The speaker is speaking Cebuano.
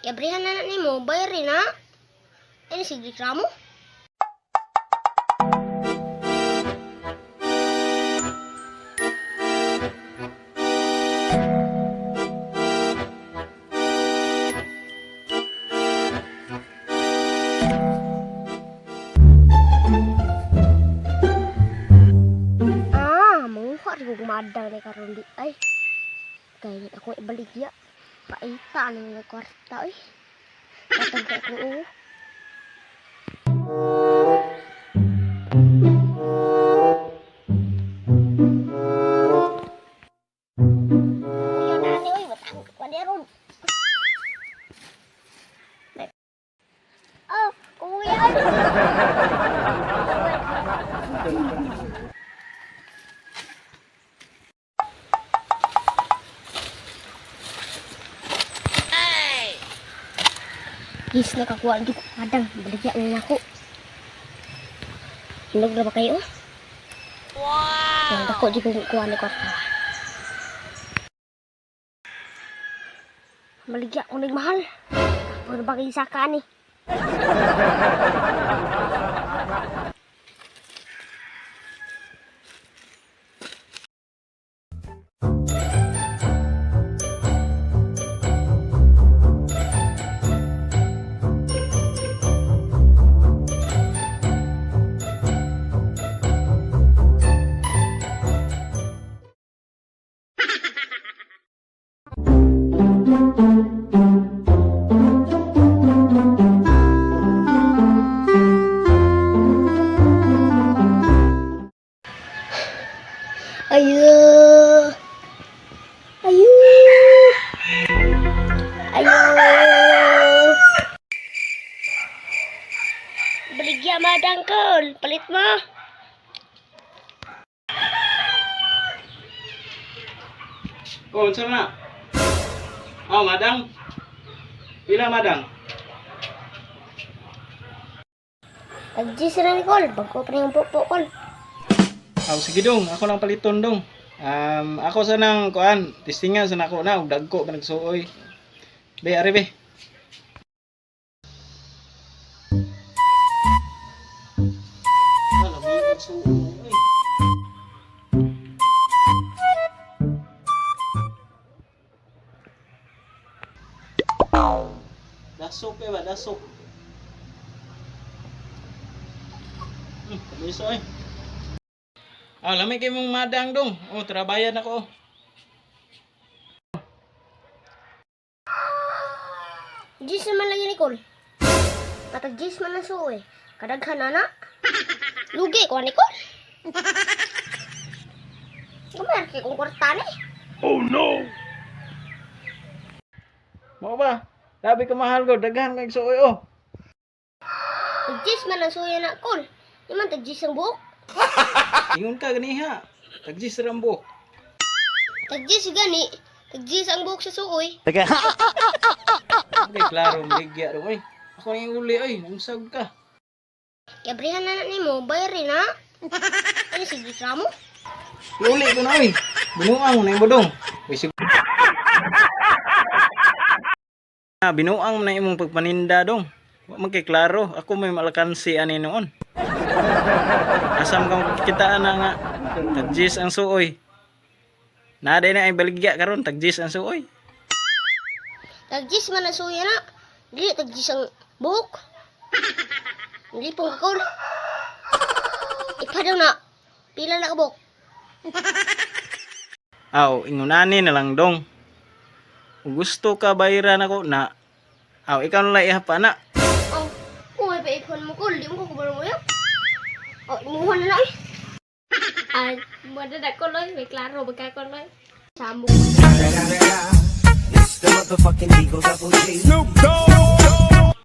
Yabrihan na na nimo, bayari na. Ano sige reklamo? Ah, manguha rin kong madang na karon di ay. Kaya ako ibaligya. Paita na mga kwarta ay. Patag kay ko. Oh. Kuya na ni oy, batang ko ni ron. Oh, kuya. Yes, nakakuha di ko madang. Baligya na nako. Hinog na ba kayo? Wow! Ang dako di ko kuha ni kwarta. Maligya ko nagmahal. Puro ba kayo saka ni? Ayo. Ayo. Ayo. Baligya madang kol. Palit mo. Oh, unsa na? Oh, madang. Pila madang? Tag-gis na ni kol. Bago pa rin ang pupo kol. Aw, sige dong, ako lang paliton dong. Ako sa nang kuan, testingan sa nako na og dagko pa nagsuoy. Be, ari be. Wala, may nagsuoy. Dasok eh ba, dasok. Kamiso eh. Ah, lamay kay mong madang dong. Oh, trabayan ako. Oh. Gis naman lagi ni kol. Patag-gis man ang suoy. Kadaghan na na. Lugi ko ni kol. Kumayar kay kong kwarta ni. Mao ba? Labi ka mahal ko, daghan kay suoy oh. Tag-gis man ang suoy na kol. Di man tag-gis ang buhok. Ingon ka ganiha. Tagjis ra ang buhok. Tag-gis gani. Tag-gis ang buhok sa suoy. Okay, klaro maligya dong oy. Ako na yung uli oy, nangsag ka. Yabrihan na na nimo, bayari na. Ano sige reklamo? Uli ko na oy. Binuang mo na yung budong. Uy, sig- Ah, binuang mo na imong pagpaninda dong. Wa man kay klaro, ako may malakansi ani noon. Asam ka makikitaan na nga. Tagjis ang suoy. Naday na ay baligya karon tagjis ang suoy. Tag-gis man ang suoy na. Dili tag-gis ang buhok. Hindi pong kakol. Ipadaw na. Pila na kabuk. Aw, ingunani na lang dong. Kung gusto ka bayaran ako na. Aw, ikaw na lang ihapa na. Oh, kung may paipon mo kol, di mo ko kabalo mo yun. Oh, imuha na lang eh. Ay, muna na ko loy, may klaro magkakon loy. Samok. It's the motherfucking Eagle Double G. Snoop Dogg.